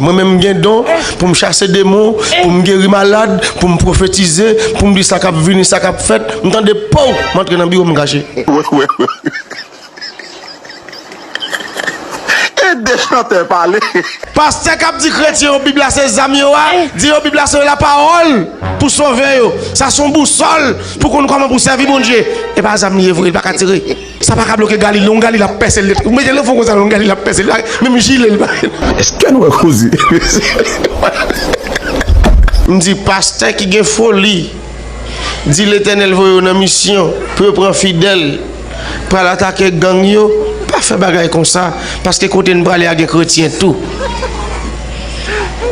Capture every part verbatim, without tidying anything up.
Mwen menm m gen don pou m chase demon, pou m geri malad, pou m pwofetize, pou m di sa k ap vini, sa k ap fèt. M tande pow, m antre nan biwo, m kache. Ede chantè pale. Pastè k ap di kretyen yo Bib la se zam yo a, di yo Bib la se lapawòl pou sove yo. Sa se yon bousòl pou konn kòman pou sèvi Bondye. E pa zam li ye vre, li pa ka tire. Sa pa ka bloke Galil, non, Galil ap pèse l. Ou mete l nan fon konsa, non, Galil ap pèse l. Menm jile l pa. Èske nou wè koze? M di pastè ki gen foli, di Letènèl voye yo nan misyon pou yo pran fidèl, pral atake gang yo. Pa fè bagay konsa, paske kote n prale a gen kretyen tou.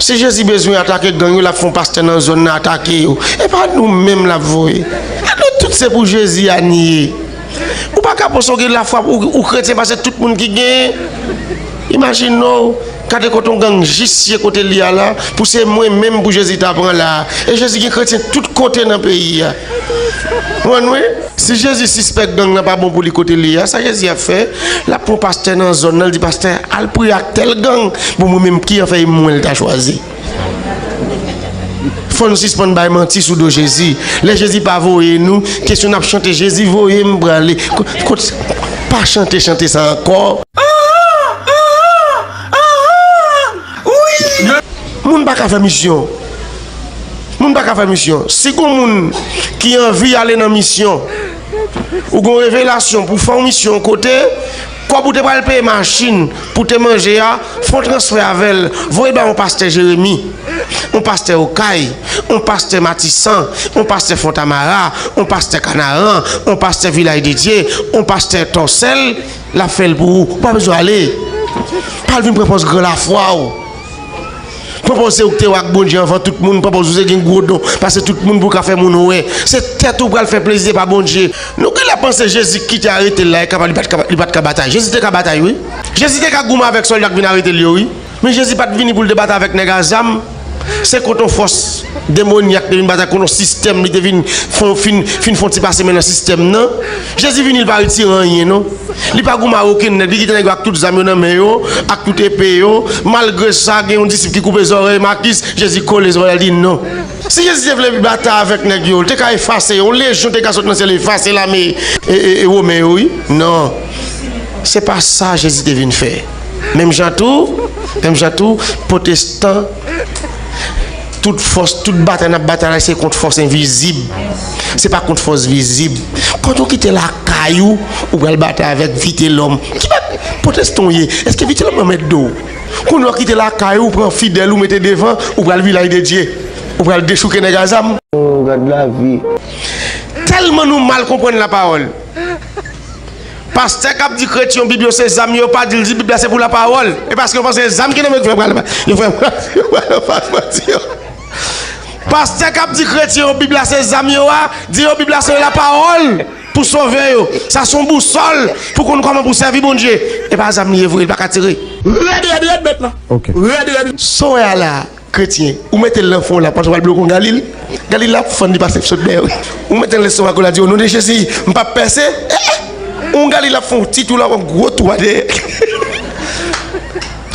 Si Jezi bezwen atake gang yo, l ap fè yon pastè nan zòn nan atake yo. E pa nou menm l ap voye. A nou tout se pou Jezi a n ye. Ou pa ka panse w gen lafwa, ou, ou kretyen pase tout moun ki genyen. Imajine w, gade kote yon gang jis ye kote l ye a la, pou se mwen menm pou Jezi ta pran la. E Jezi gen kretyen tout kote nan peyi a. Konprann mwen? Si Jezi sispèk gang nan pa bon pou li kote l ye a, sa Jezi ap fè? L ap pran pastè nan zòn nan, l di pastè, al priye ak tèl gang. Bon, mwen menm ki an fè e mwen l ta chwazi. Fò n sispann bay manti sou do Jezi. Lè Jezi pa voye nou, kesyon n ap chante, Jezi voye m prale. Kot, kot, pa chante chante sa ankò. Moun pa ka fè misyon. Moun pa ka fè misyon. Si gon moun ki anvi ale nan misyon, ou gon revelasyon pou fè yon misyon yon kote, kòb ou te pral peye machin pou te manje a, fè yon transfè avè l, voye ba yon pastè Jeremi, yon pastè Okay, yon pastè Matisan, yon pastè Fontamara, yon pastè Kanaran, yon pastè Vilaj de Dye, yon pastè Tòsèl, l ap fè l pou ou. Ou pa bezwen ale. Pa al vin pran pòz gran lafwa w. Pran pòz se ou ki te wè ak Bondye anvan tout moun, pran pòz ou se gen gwo don pase tout moun pou w ka fè moun wè. Se tèt ou pral fè plezi, se pa Bondye. Nou genlè panse Jezi kite arete l la, li kapab, li pa t ka, li pa t ka batay. Jezi te ka batay, wi. Jezi te ka goumen avèk sòlda k vin arete l yo, wi. Men Jezi pa t vini pou l te batay avèk nèg a zam. Se kont yon fòs demonyak te vin batay, kont yon sistèm li te vin fon, fin, fin fon ti pase men nan sistèm nan. Jezi vini, li pa retire anyen, non. Li pa goumen ak okenn nèg, li kite nèg yo ak tout zam yo nan men yo, ak tout epe yo. Malgre sa, gen yon disip ki koupe zòrèy Makis, Jezi kole zòrèy, li di non. Si Jezi te vle batay avèk nèg yo, li te ka efase yo, yon lejyon te ka sot nan syèl efase lame e, e, e Women yo, wi. Non. Se pa sa Jezi te vin fè. Menm jan tou, menm jan tou, pwotestan, tout fòs, tout batay n ap batay la, se kont fòs envizib. Se pa kont fòs vizib. Kote w kite lakay ou, ou pral batay avèk Vitelòm. Ki bat pwotestan w ye? Èske Vitelòm nan mèt do w? Kounye w kite lakay ou, pran fidèl ou mete devan, ou pral Vilaj de Dye. Ou pral dechouke nèg a zam. Oh, gad lavi. Tèlman nou mal konprann lapawòl. Pastè k ap di kretyen yo Bib yo se zam yo, pa di l di Bib la se pou lapawòl. E paske yo panse se zam ki nan men yo fè pral, yo fè pral, yo pral anfas manti yo. Pastè k ap di kretyen yo Bib la se zam yo a, di yo Bib la se lapawòl pou sove yo. Sa se yon bousòl pou konn kòman pou sèvi Bondye. E pa zam li ye vre, li pa ka tire. Rèd, rèd, rèd, mèt la. Ok. Rèd, rèd. Sa w wè a la. Kretyen, ou mete l nan fon la, panse w al bloke yon Galil. Galil la ap fann li pase sot dèyè w. Ou mete l nan lestomak ou la di, o non de Jezi, m p ap pèse. Eh, eh. Yon Galil ap fè yon ti tou la, yon gwo tou a dèyè.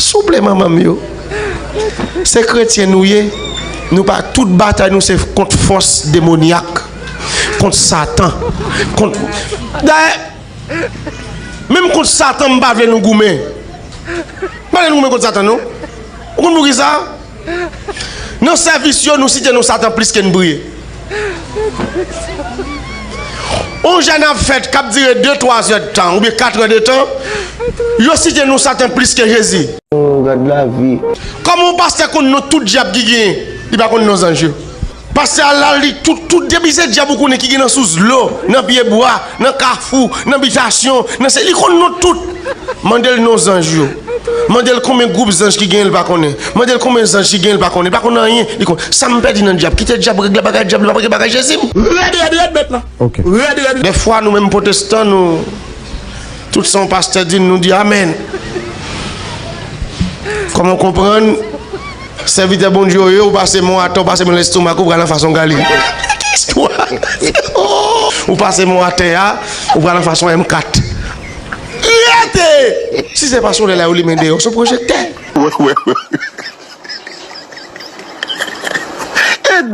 Souple manman m yo. Se kretyen nou ye. Nou pa, tout batay nou se kont fòs demonyak, kont Satan, kont, dayè, menm kont Satan m pa vle nou goumen. M pa vle nou goumen kont Satan non. Ou konn poukisa? Nan sèvis yo, nou site non Satan plis ke n priye. On jèn ap fèt k ap dire de, twa zè de tan, oubyen kat è de tan, yo site non Satan plis ke Jezi. Oh, gad lavi. Kòman yon pastè konn non tout dyab ki genyen, li pa konn non zanj yo? Pastè a la, li tout, tout, depi se dyab ou konnen ki gen nan sous dlo, nan pye bwa, nan kafou, nan bitasyon, nan se, li konn non tout. Mande l non zanj yo. Mande l konbyen gwoup zanj ki genyen, li pa konnen. Mande l konbyen zanj ki genyen, li pa konnen. Li pa konn anyen. Li konn, sa m pèdi nan dyab. Kite dyab regle bagay dyab, li p ap regle bagay Jezi m. Rèd, rèd, rèd, mèt la. Ok. Rèd, rèd. Dèfwa, nou menm pwotestan, nou, tout sa yon pastè di n, nou di amèn. Kòman w konprann? Sèvitè Bondye w ye, ou pase men w atè, ou pase men lestomak, ou pral anfas yon Galil. Ki istwa? Ou pase men w atè a, ou pral anfas yon M kat. Rete! Si se pa solèy la yo limen deyò, se pwojektè. Wè, wè, wè.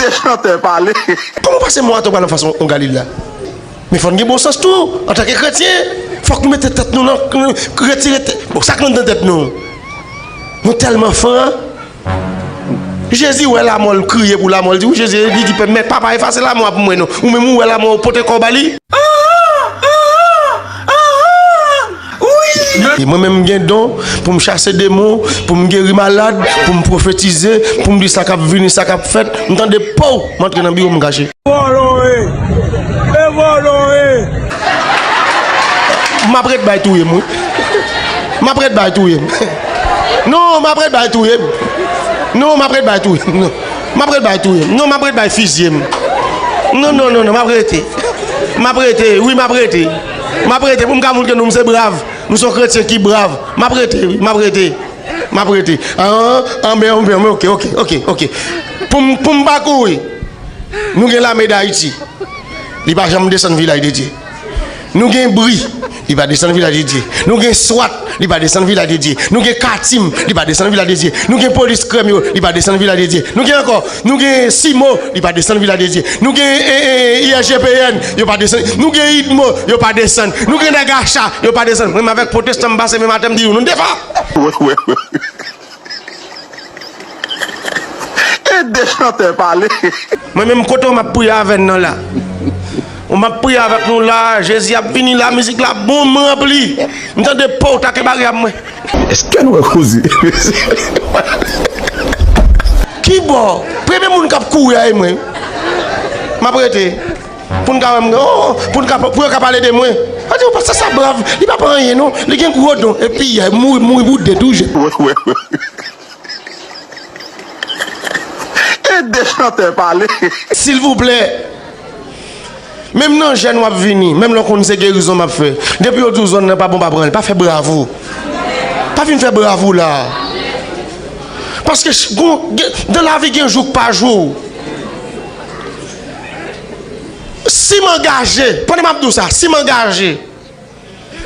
Èske chantè pale? Kòman w pase mò atò pral anfas yon, yon Galil la? Men fò n gen bon sans tou, antanke kretyen. Fòk nou mete tèt nou nan, retire tèt, bon, sa k anndan tèt nou. Nou tèlman fran. Jezi wè lanmò, l kriye pou lanmò, l di, wi, Jezi, li di, Pè, men Papa, efase lanmò a pou mwen non. Ou menm ou wè lanmò, ou pote kò w ba li. E mwen menm, m gen don pou m chase demon, pou m geri malad, pou m pwofetize, pou m di sa k ap vini, sa k ap fèt. M tande pow, m antre nan biwo, m kache. Vòlò e! E vòlò e! M ap ret bay touye m, wi. M ap ret bay touye m. Non, m ap ret bay touye m. Non, m ap ret bay touye m. Non. M ap ret bay touye m. Non, m ap ret bay fizye m. Non, non, non, non, m ap rete. M ap rete, wi, m ap rete. M ap rete pou m ka montre nou m se brav. M se yon kretyen ki brav. M ap rete, wi, m ap rete. M ap rete. An, an, men, men, men, ok, ok, ok, ok. Pou m, pou m pa kouri. Nou gen Lame d Ayiti. Li pa janm desann Vilaj de Dye. Nou gen Bri, li pa desann Vilaj de Dye. Nou gen Swat, li pa desann Vilaj de Dye. Nou gen Katim, li pa desann Vilaj de Dye. Nou gen Polis Krèm yo, li pa desann Vilaj de Dye. Nou gen ankò, nou gen Simo, li pa desann Vilaj de Dye. Nou gen, e, e, I S G P N, yo pa desann. Nou gen Idmo, yo pa desann. Nou gen Nèg Acha, yo pa desann. Mwen menm avèk pwotestan m pase, men maten m di nou, nou devan. E de chantè pale. Mwen menm kote w m ap priye avè n nan la. Ou m ap priye avèk nou la, Jezi ap vini la, mizik la bon, m ranpli. M tande pow, take bagay ap mwen. Èske nou wè koze? Ki bò? Premye moun k ap kouri a e mwen. M ap rete. Pou n ka wè m, oh, pou n ka, pou yo ka pale de mwen. Sa di, oh, pastè sa brav, li pa pran anyen non, li gen gwo don. Epi, mouri, mouri boude tou jèn. E de chantè pale. Silvouplè. Menm nan jèn w ap vini, menm lè w konn se gerizon m ap fè. Depi yo di w zòn nan pa bon, pa pran l, pa fè bravo. Pa vin fè bravo la. Paske ch-, gon, gen, dan lavi gen jou k pa jou. Si m angaje, pandan m ap di w sa, si m angaje,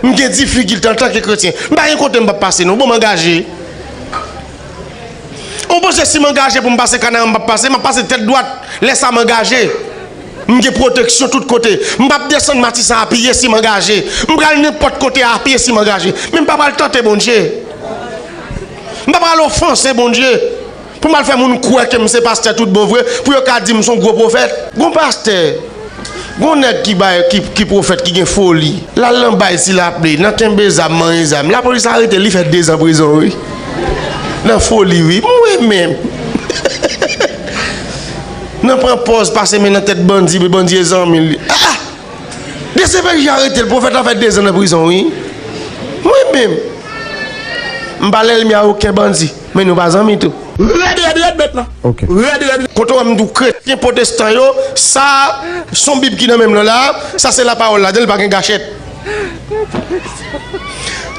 m gen difikilte antanke kretyen. M pa gen kote m p ap pase non. Bon, m angaje. Ou panse si m angaje pou m pase Kanaran, m p ap pase? M ap pase tèt dwat. Lè sa m angaje. M gen pwoteksyon tout kote. M p ap desann Matisan a pye si m angaje. M pral nenpòt kote a pye si m angaje. Men m pa pral tante Bondye. M pa pral ofanse Bondye. Pou m al fè moun kwè ke m se pastè tout bon vre, pou yo ka di m se yon gwo pwofèt. Gon pastè, gon nèg ki bay, ki, ki pwofèt, ki gen foli. L al nan bay si laple, nan kenbe zam, manyen zam. Lapolis arete l, li fè dezan prizon, wi. Nan foli, wi. Mwen menm. Nan pran pòz, pase men nan tèt bandi, bandi e zanmi l. Ah! D C P J arete l, pwofèt la fè dezan nan prizon, wi. Mwen menm. M pa lènmi a okenn bandi, men nou pa zanmi tou. Rèd, rèd, rèd, bèt la. Ok. Rèd, rèd. Kote w wè m di w kretyen pwotestan yo, sa, s on Bib ki nan men m nan la, sa se lapawòl ladan l, pa gen gachèt.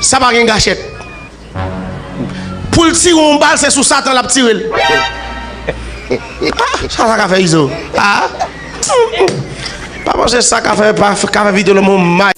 Sa pa gen gachèt. Pou l tire yon bal, se sou Satan l ap tire l. Ah, sa, sa ka fè Izo. Ah. Pa panse sa ka fè, pa, ka fè Vitelhomme yon may.